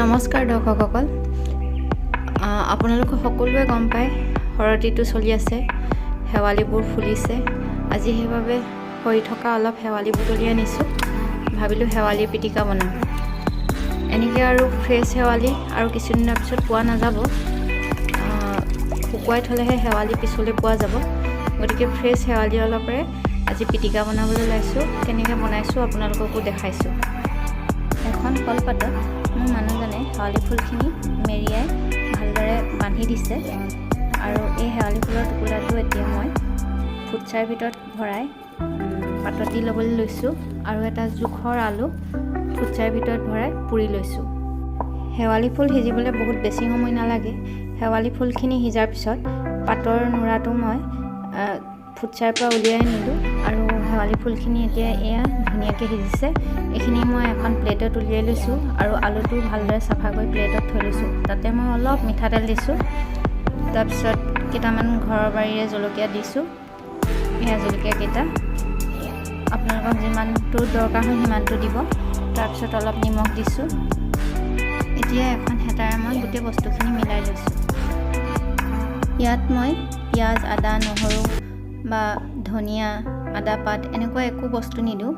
নমস্কাৰ দৰ্শকসকল, আপোনালোকে সকলোৱে গম পায়, শৰৎ ঋতু চলি আছে, শেৱালিবোৰ ফুলিছে। আজি সেইবাবে সৰি থকা অলপ শেৱালি বুটলি আনিছোঁ। ভাবিলোঁ শেৱালিৰ পিটিকা বনাম। এনেকৈ আৰু ফ্ৰেছ শেৱালি আৰু কিছুদিনৰ পিছত পোৱা নাযাব। শুকুৱাই থ'লেহে শেৱালি পিছলৈ পোৱা যাব। গতিকে ফ্ৰেছ শেৱালি অলপেৰে আজি পিটিকা বনাবলৈ ওলাইছোঁ। কেনেকৈ বনাইছোঁ, আপোনালোককো দেখাইছোঁ। এখন কলপাতত মোৰ মানুহজনে শেৱালি ফুলখিনি মেৰিয়াই ভালদৰে বান্ধি দিছে আৰু এই শেৱালি ফুলৰ টুকুৰাটো এতিয়া মই ফুটছাইৰ ভিতৰত ভৰাই পাতত দি ল'বলৈ লৈছোঁ আৰু এটা জোখৰ আলু ফুটছাইৰ ভিতৰত ভৰাই পুৰি লৈছোঁ। শেৱালি ফুল সিজিবলৈ বহুত বেছি সময় নালাগে। শেৱালি ফুলখিনি সিজাৰ পিছত পাতৰ নুৰাটো মই ফুটছাইৰ পৰা উলিয়াই আনিলোঁ আৰু শেৱালি ফুলখিনি এতিয়া এয়া ধুনীয়াকৈ সিজিছে। এইখিনি মই এখন প্লেটত উলিয়াই লৈছোঁ আৰু আলুটো ভালদৰে চাফা কৰি প্লেটত থৈ লৈছোঁ। তাতে মই অলপ মিঠাতেল দিছোঁ। তাৰপিছত কেইটামান ঘৰৰ বাৰীৰে জলকীয়া দিছোঁ। এয়া জলকীয়াকেইটা, আপোনালোকক যিমানটো দৰকাৰ হয় সিমানটো দিব। তাৰপিছত অলপ নিমখ দিছোঁ। এতিয়া এখন হেতাৰে মই গোটেই বস্তুখিনি মিলাই লৈছোঁ। ইয়াত মই পিঁয়াজ, আদা, নহৰু বা ধনিয়া, আদা পাত এনেকুৱা একো বস্তু নিদিওঁ।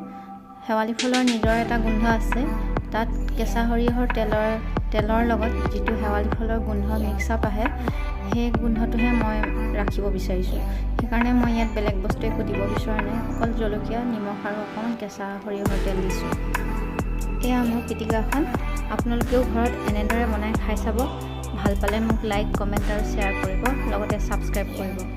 শেৱালি ফুলৰ নিজৰ এটা গোন্ধ আছে। তাত কেঁচা সৰিয়হৰ তেলৰ লগত যিটো শেৱালি ফুলৰ গোন্ধ মিক্স আপ আহে, সেই গোন্ধটোহে মই ৰাখিব বিচাৰিছোঁ। সেইকাৰণে মই ইয়াত বেলেগ বস্তু একো দিব বিচৰা নাই। অকল জলকীয়া, নিমখ আৰু অকণমান কেঁচা সৰিয়হৰ তেল দিছোঁ। এয়া মোৰ পিটিকাখন। আপোনালোকেও ঘৰত এনেদৰে বনাই খাই চাব। ভাল পালে মোক লাইক, কমেণ্ট আৰু শ্বেয়াৰ কৰিব, লগতে ছাবস্ক্ৰাইব কৰিব।